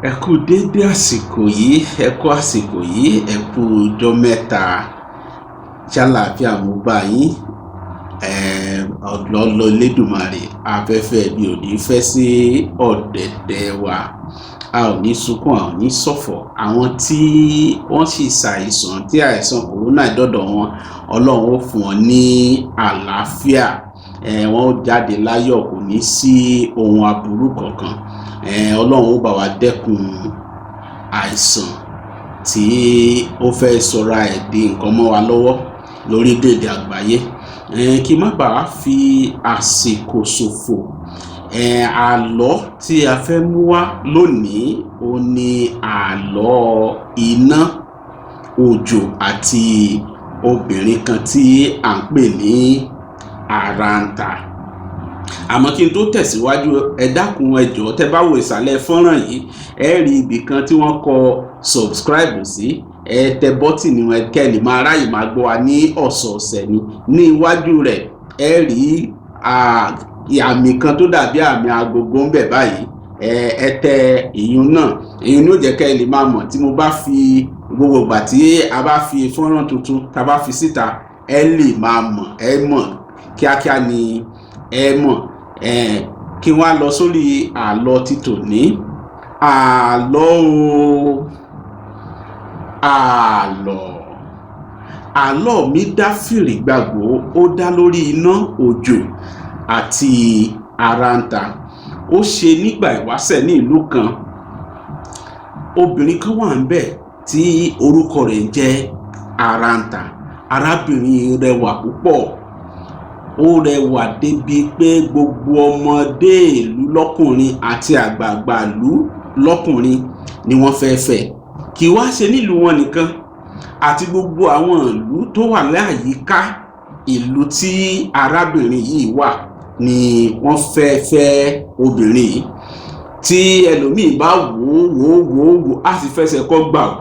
Ẹ kú dédé àsìkò yìí, ẹ kú àsìkò yìí, ẹ kú ọjọ́ mẹ́ta. Ṣàlàáfíà mo bá yín. Ọlọ́lọ́ Elédùmarè, afẹ́fẹ́ bí ò ní fẹ́ sí ọ̀dẹ̀dẹ̀ wa. A ò ní sunkún, a ò ní ṣọ̀fọ̀. Àwọn tí wọ́n sì ṣàìsàn, tí àìsàn kòrónà dọ̀dọ̀ wọn, Ọlọ́run ó fún wọn ní àlàáfíà. Wọ́n ó jáde láyọ̀, kò ní sí ohun aburú kankan. Ọlọ́run ó bá wa dẹ́kun àìsàn tí ó fẹ́ sọra ẹ̀ di nǹkan mọ́ wa lọ́wọ́ lórílẹ̀-èdè àgbáyé. Kí n má bàa fi àsìkò ṣòfò, àlọ́ tí a fẹ́ mú wá lónìí òun ni àlọ́ iná, òjò àti obìnrin kan tí à ń pè ní Àràǹtà. Àmọ́ kí n tó tẹ̀síwájú, ẹ dákun, ẹ jọ̀ọ́, tẹ́ bá wo ìsàlẹ̀ fọ́nrán yìí, ẹ rí ibì kan tí wọ́n kọ subscribe sí. Ẹ tẹ bọ́tìnì wọn kẹ́ ẹ lè máa ráyè máa gbọ́ wa ní ọ̀sọ̀ọ̀sẹ̀ ni. Ní iwájú rẹ̀, ẹ rí àmì kan tó dàbí àmì agogo ń bẹ̀ báyìí. Ẹ tẹ ìyún náà. Ìyún ní ó jẹ́ kẹ́ ẹ lè máa mọ̀ tí mo bá fi gbogbo ìgbà tí a bá fi fọ́nrán tuntun tá a bá fi síta, ẹ lè máa mọ̀, ẹ mọ̀ kíákíá ni ẹ mọ̀. Kí wọ́n á lọ sórí àlọ́ ti tòní. Àlọ́ o, àlọ́. Àlọ́ mi dá fìrì gbàgbó, ó dá lórí iná, òjò àti Àràǹtà. Ó ṣe nígbà ìwáṣẹ̀, ní ìlú kan, obìnrin kan wà ńbẹ̀ tí orúkọ rẹ̀ ń jẹ́ Àràǹtà. Arábìnrin rẹwà púpọ̀. Ó rẹwà débi pé gbogbo ọmọdé ìlú lọ́kùnrin àti àgbààgbà ìlú lọ́kùnrin ni wọ́n fẹ́ fẹ́. Kì í wá ṣe nílùú wọn nìkan, àti gbogbo àwọn ìlú tó wà láyìíká ìlú tí arábìnrin yìí wà ni wọ́n fẹ́ fẹ́ obìnrin yìí. Tí ẹlòmíì bá wò ó wò ó wò ó wò á sì fẹsẹ̀ kọ́ gbà ó,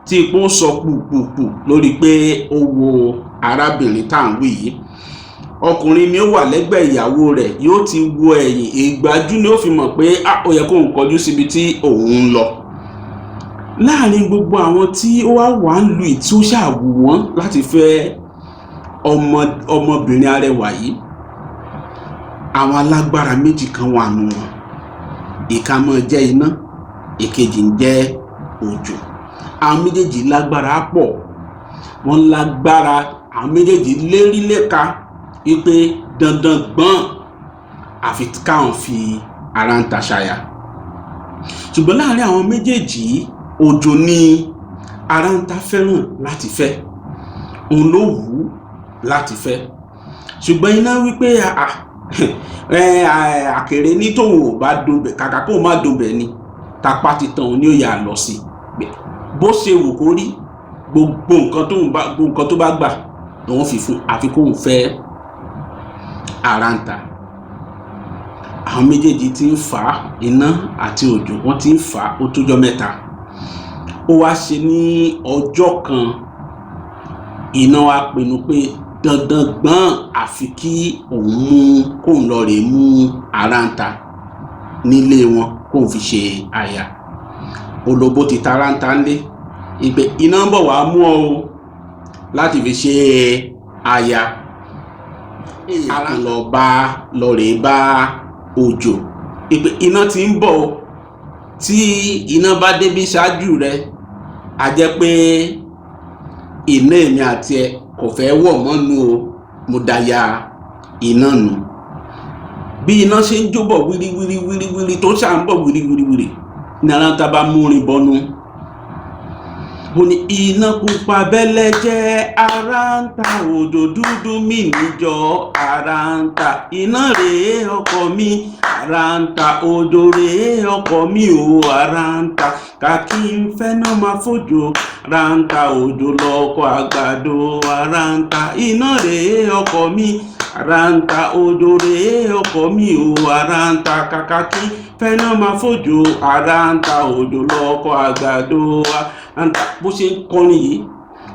tí ipò ń sọ pùpùpù lórí pé ó wo arábìnrin tá à ń wí yìí. Ọkùnrin mi ó wà lẹ́gbẹ̀ẹ́ ìyàwó rẹ̀, yóò ti wo ẹ̀yìn, ìgbájú ni ó fi mọ̀ pé ó yẹ kóun kọjú síbi tí òun ń lọ. Láàrin gbogbo àwọn tí ó wá wà ń lu tí ó ṣàwù wọ́n láti fẹ́ ọmọbìnrin arẹwà yìí, àwọn alágbára méjì kan wà nù wọn. Ìkan máa jẹ́ iná, ìkejì ń jẹ́ òjò. Àwọn méjèèjì lágbára pọ̀, wọ́n lágbára. Àwọn méjèèjì lérí léka wípé dandan gbọ́n, àfi káwọn fi Àràǹtà ṣàyà. Ṣùgbọ́n láàrin àwọn méjèèjì, òjò ni Àràǹtà fẹ́ràn láti fẹ́, òun ló wù ú láti fẹ́. Ṣùgbọ́n iná wípé àkèré ní tóun ò bá dobẹ̀, kàkà kóun má dobẹ̀ ni tapá ti tàn, òun ní ó yà lọ sí. Bó ṣe wù kó rí, gbogbo nǹkan tó bá gbà lòun fi fún, àfi kóun fẹ́ Àràǹtà. Àwọn méjèèjì ti ń fà á, iná àti òjò, wọ́n ti ń fà á ó tójọ́ mẹ́ta. Ó wá ṣe ní ọjọ́ kan, iná wá pinnu pé dandan gbọ́n, àfi kí òun mú, kóun lọ rèé mú Àràǹtà nílé wọn, kóun fi ṣe aya. Olóbó ti ta Àràǹtà ńlé ìpè, iná ń bọ̀ wá mú ọ o láti fi ṣe aya. Ara lọ bá lọ rèé bá òjò ìpè, iná ti ń bọ̀ o. Tí iná bá débi ṣáájú rẹ, a jẹ́ pé iná èmi àti ẹ kò fẹ́ wọ̀ mọ́nu o, mo daya iná nù. Bí iná ṣe ń jó bọ̀ wírí wírí wírí wírí, tó ṣà ń bọ̀ wírí wírí wírí, ní Àràǹtà bá múrin bọnú. Ó ní, iná pupa bẹ́lẹ́ jẹ́ Àràǹtà, òjò dúdú mi níjọ Àràǹtà, iná rèé ọkọ mi Àràǹtà, òjò rèé ọkọ mi o Àràǹtà, kàkí ń fẹ́ náà máa fòjò Àràǹtà, òjò lọkọ àgbàdo Àràǹtà, iná rèé ọkọ mi Àràǹtà, òjò rèé ọkọ mi o Àràǹtà, kàkà kí fẹ́ náà máa fòjò Àràǹtà, òjò lọkọ àgbàdo Àràǹtà. Bó ṣe ń kọrin yìí,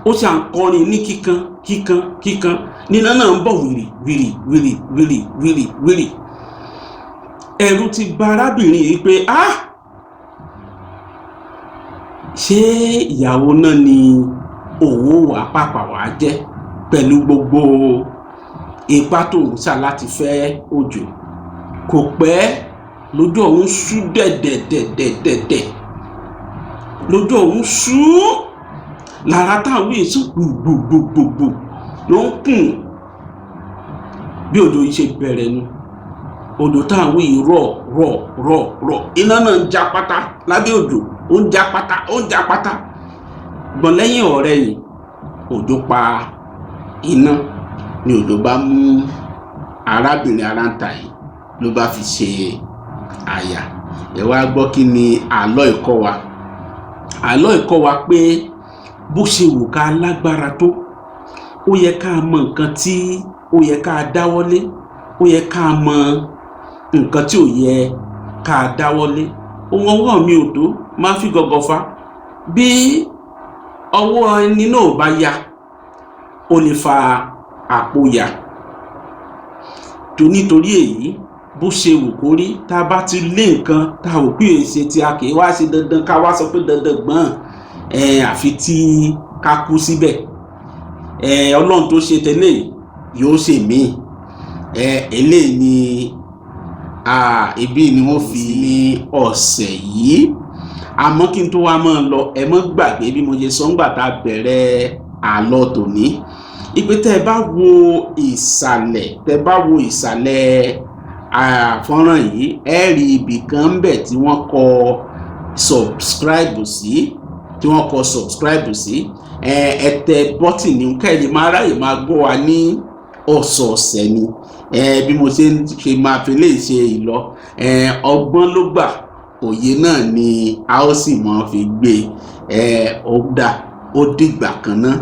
ó ṣà ń kọrin ní kíkan kíkan kíkan, níná náà ń bọ̀ wìrì wìrì wìrì wìrì wìrì wìrì. Ẹ̀rù ti bà arábìnrin yìí pé ah. Ṣé ìyàwó náà ni òun ò wá pàpà wá jẹ́ pẹ̀lú gbogbo ipá tóun sà láti fẹ́ Òjò? Kò pẹ́, lójú òun ṣú dẹ̀dẹ̀dẹ̀dẹ̀dẹ̀, lójú òun ṣú lára táwọn yìí sùn gbùgbùgbùgbù ló ń kùn. Bí òjò yìí ṣe bẹ̀rẹ̀ nu, òjò táwọn yìí rọ̀ rọ̀ rọ̀ rọ̀, iná náà ń já pátá lábẹ́ òjò, ó ń já pátá, ó ń já pátá. Gbọ̀n lẹ́yìn ọ̀rẹ́ yìí, òjò pa iná ni òjò bá mú arábìnrin aráńtà yìí, ló bá fi ṣe àyà. Ẹ wá gbọ́, kí ni àlọ́ ìkọ́ wa? Àlọ́ ìkọ́ wa pé bó ṣe wù ká lágbára tó, ó yẹ ká mọ nǹkan tí ó yẹ ká dáwọ́lé, ó yẹ ká mọ nǹkan tí ò yẹ ká dáwọ́lé. Ohun ọwọ́ mi ò tó máa fi gọ̀gọ̀ fa. Bí ọwọ́ ẹni náà ò bá ya, ó lè fa àpò ya tó. Nítorí èyí, bó ṣe wù kó rí, tá a bá ti lé nǹkan tá a wò pé èsì tí a kì í wá ṣe dandan, ká wá sọ pé dandan gbọ́n ẹ̀, àfi tí ká kú síbẹ̀. Ẹ̀, Ọlọ́run tó ṣe tẹ́lẹ̀ yóò ṣe míì. Ẹ̀, eléyìí ni ibi ni wọ́n fi ní ọ̀sẹ̀ yìí. Àmọ́ kí n tó wá máa lọ, ẹ mọ́ gbàgbé bí mo ṣe sọ ńgbà tá a bẹ̀rẹ̀ àlọ́ tòní, ìpè tẹ́ ẹ bá wo ìsàlẹ̀, tẹ́ ẹ bá wo ìsàlẹ̀ fọ́nrán yìí, ẹ rí ibì kan ń bẹ̀ tí wọ́n kọ subscribe sí, tí wọ́n kọ subscribe sí. Ẹ tẹ bọ́tìnì kẹ́ ẹ lè máa ráyè máa gbọ́ wa ní ọ̀sọ̀ọ̀sẹ̀ ni. Bí mo ṣe ń ṣe máa fi lè ṣe ìlọ, ọgbọ́n ló gbà, òye náà ni a ó sì máa fi gbé. Ó dà, ó dìgbà kan náà.